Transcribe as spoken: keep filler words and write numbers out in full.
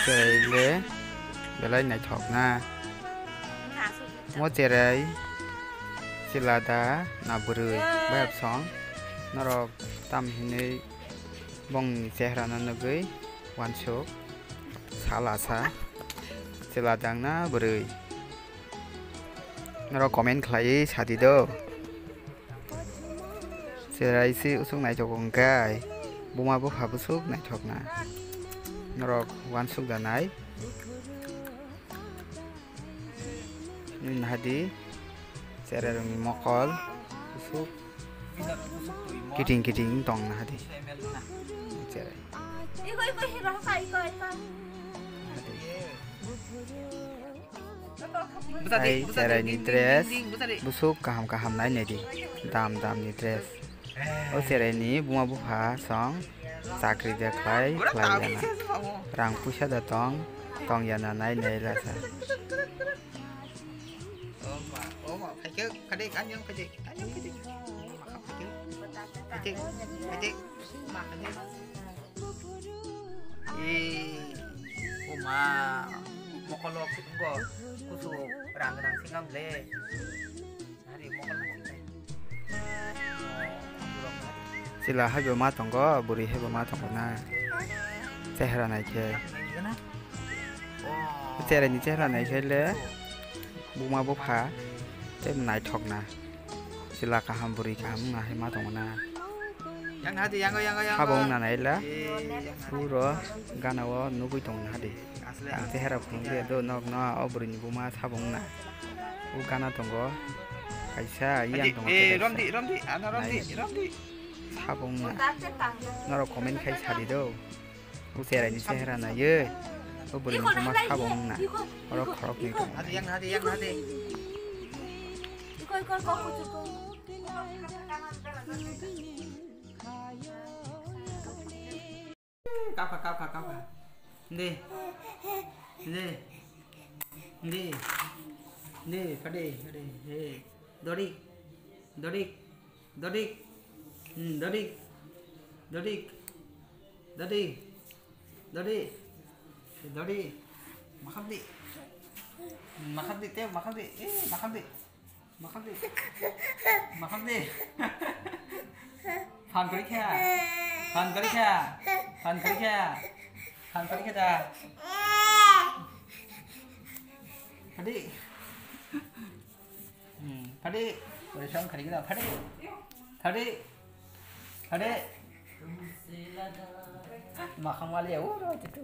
Cherai le belai naithok na. Mo cherai chwla da na bwrwi? Bayap song norok tam hinwi bongni chehra no nugwi wansuk sala sa chwla dang na bwrwi? Norok comment khlaiwi sadi do. Cherai se usuk naithok wngkha, buma bupha bwswk naithok na. Norok wansuk da nai. Nini hadi cherai rokni mokol usuk kiting kiting tong na hadi. Cherai. Iko, iko, hiro, iko, iko. Hadi. Bwsa di, ai bwsa di, cherai ni ding, dress ding, ding, bwsa di. Busuk kaham kaham nai nai di, dam dam ni dress. O cherai ni buma bupha song chakri de khlai khlai ya na. Rang puisa da tong tong ya na nai nai la sa. O ma, o ma, phaikhe, khade, anyang khade, anyang khade. Ma kha phaikhe. Phaikhe, phaikhe. Ma khade. Eh, o ma, mokolo kutung go, kusu rang rang singam le. Hari mokolo singam. Chwla haibo ma tongo, bwrwi haibo ma tongo na. Chehra naikhe. Cherai ni chehra naikhe le buma bupha tei naithok na. Chwla kaham bwrwi kaham wngna hai ma tongo na. Yang hadi, yang, yang, yang. Sabo wngna naila. Eh, yang hadi. Puro gana o nugwi tongo na hadi. Asle ang chehera phunukliya do nok no o bwrwi ni buma sabo wngna. O gana tongo. Kaisa yang tongo. Eh, romdi, romdi, ana romdi, romdi. Sabo wngna. Norok comment khai sadi do. O cherai ni chehra naiwi o bwrwi ni buma sabo wngna. Oro khorok ni tong. Hadi, yang hadi, yang hadi. Kapha, kapha, kapha. Ndi. Ndi. Ndi. Ndi, phade, phade. He. Dorik. Dorik. Dodik. Hmm, dodik. Dodik. Dodik. Dodik. Dodik. Makham di. Makham di, te makham di. Eh, makham di. Makham di. Makham di. Phan kari kha. Phan kari kha. Phan kari kha. Phan kari kha da. Hadi. Hmm, phade, orisong khari gina, phade. Phade. Phade. Makhang wali ya, uro, itu.